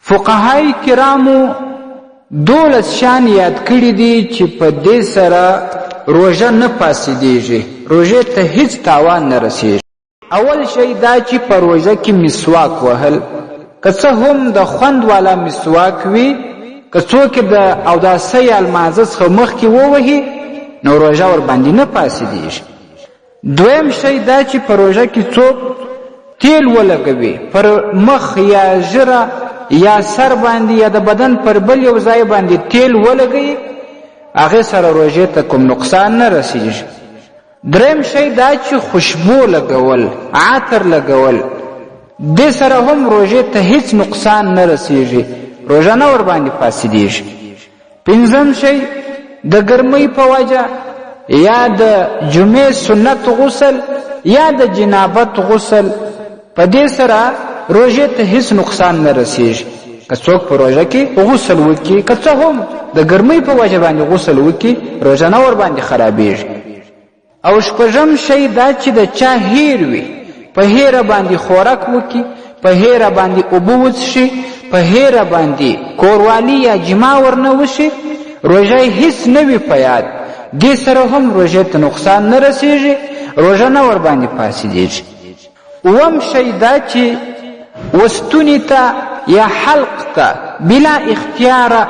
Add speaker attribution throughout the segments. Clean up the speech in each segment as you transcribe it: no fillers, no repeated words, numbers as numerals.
Speaker 1: فقهای کرامو 12 شیان یاد کړي دي چې په دې سره روژه نه فاسدیږي، روژې ته هیڅ تاوان نه رسیږي. اول شی دا چې په روژه کې مسواک وهل، که څه هم د خوند والا مسواک وي، که څوک د اوداسه یا لمانځه څخه مخکې ووهي نو روژه ورباندې نه فاسدیږي. دویم شی دا چې په روژه کې څوک تیل ولګوي پر مخ یا ږیره یا سر باندې یا د بدن پر بل یو ځای باندې تیل ولګوي، هغې سره روژې ته کوم نقصان نه رسیږي. دریم شی دا چې خوشبو لګول، عطر لګول، دې سره هم روژې ته هیڅ نقصان نه رسیږي، روژه نه ورباندې فاسدیږي. پنځم شی د ګرمۍ په وجه یا د جمعې سنت غسل یا د جنابت غسل، په دې سره روژې ته هیڅ نقصان نه رسیږي. که څوک په روژه کې غسل وکړي، که څه هم د ګرمۍ په وجه باندې غسل وکړي، روژه نه ورباندې خرابیږي. او شپږم شی دا چې د چا هیر وي، په هیره باندې خوراک وکړي، په هیره باندې اوبه وڅښي، په هیره باندې کوروالي یا جما ورنه وشي، روژه یې هیڅ نه وي په یاد، دې سره هم روژې ته نقصان نه رسیږي، روژه نه ورباندې فاسدیږي. اووم شی دا چې وستوني ته یا حلق ته بلا اختیاره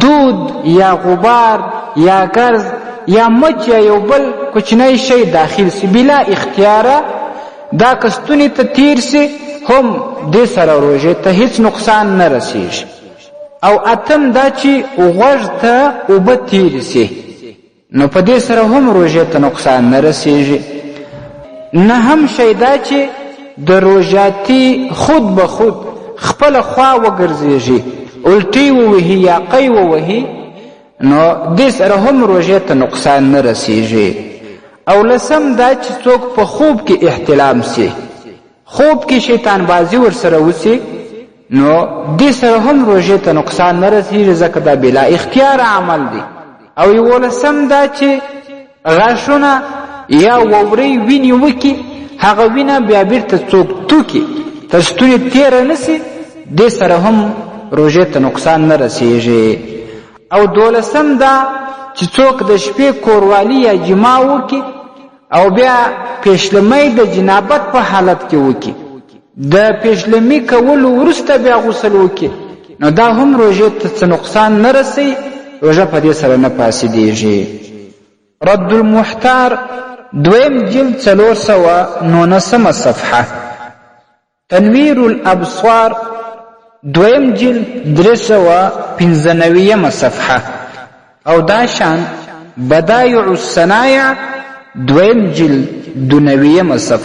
Speaker 1: دود یا غبار یا ګرز یا مچ یا یو بل کوچنی شی داخل سي بلا اختیاره، دا که ستوني ته تیر سي هم دې سره روژې ته هیڅ نقصان نه رسیږي. او اتم دا چې غوږ ته اوبه تیرې سي، نو په دې سره هم روژې ته نقصان نه رسیږي. نهم شی دا چې د روژاتي خود به خود خپله خوا وګرځیږي، الټي ووهي یا قی ووهي، نو دې سره هم روژې ته نقصان نه رسیږي. او لسم دا چې څوک په خوب کې احتلام سي، خوب کې شیطان بازي ورسره وسي، نو دې سره هم روژې ته نقصان نه رسیږي، ځکه دا بلا اختیار عمل دی. او یولسم دا چې غاښونه یا وورۍ وینې وکي، هغه وینه بیا بیرته څوک توکي تر ستوني تېره نه سي، دې سره هم روژې ته نقصان نه رسیږي. او دولسم دا چې څوک د شپې کوروالي یا جما وکي او بیا پیشلمی د جنابت په حالت کې وکي، د پیشلمي کولو وروسته بیا غسل وکي، نو دا هم روژې ته څه نقصان نه رسوي، روژه په دې سره نه فاسدیږي. رد المحتار دویم جلد 419 صفحه، تنویر الابصار دویم جلد 395 صفحه، او دا شان بدایع الصنایع دویم جلد 92 صفحه.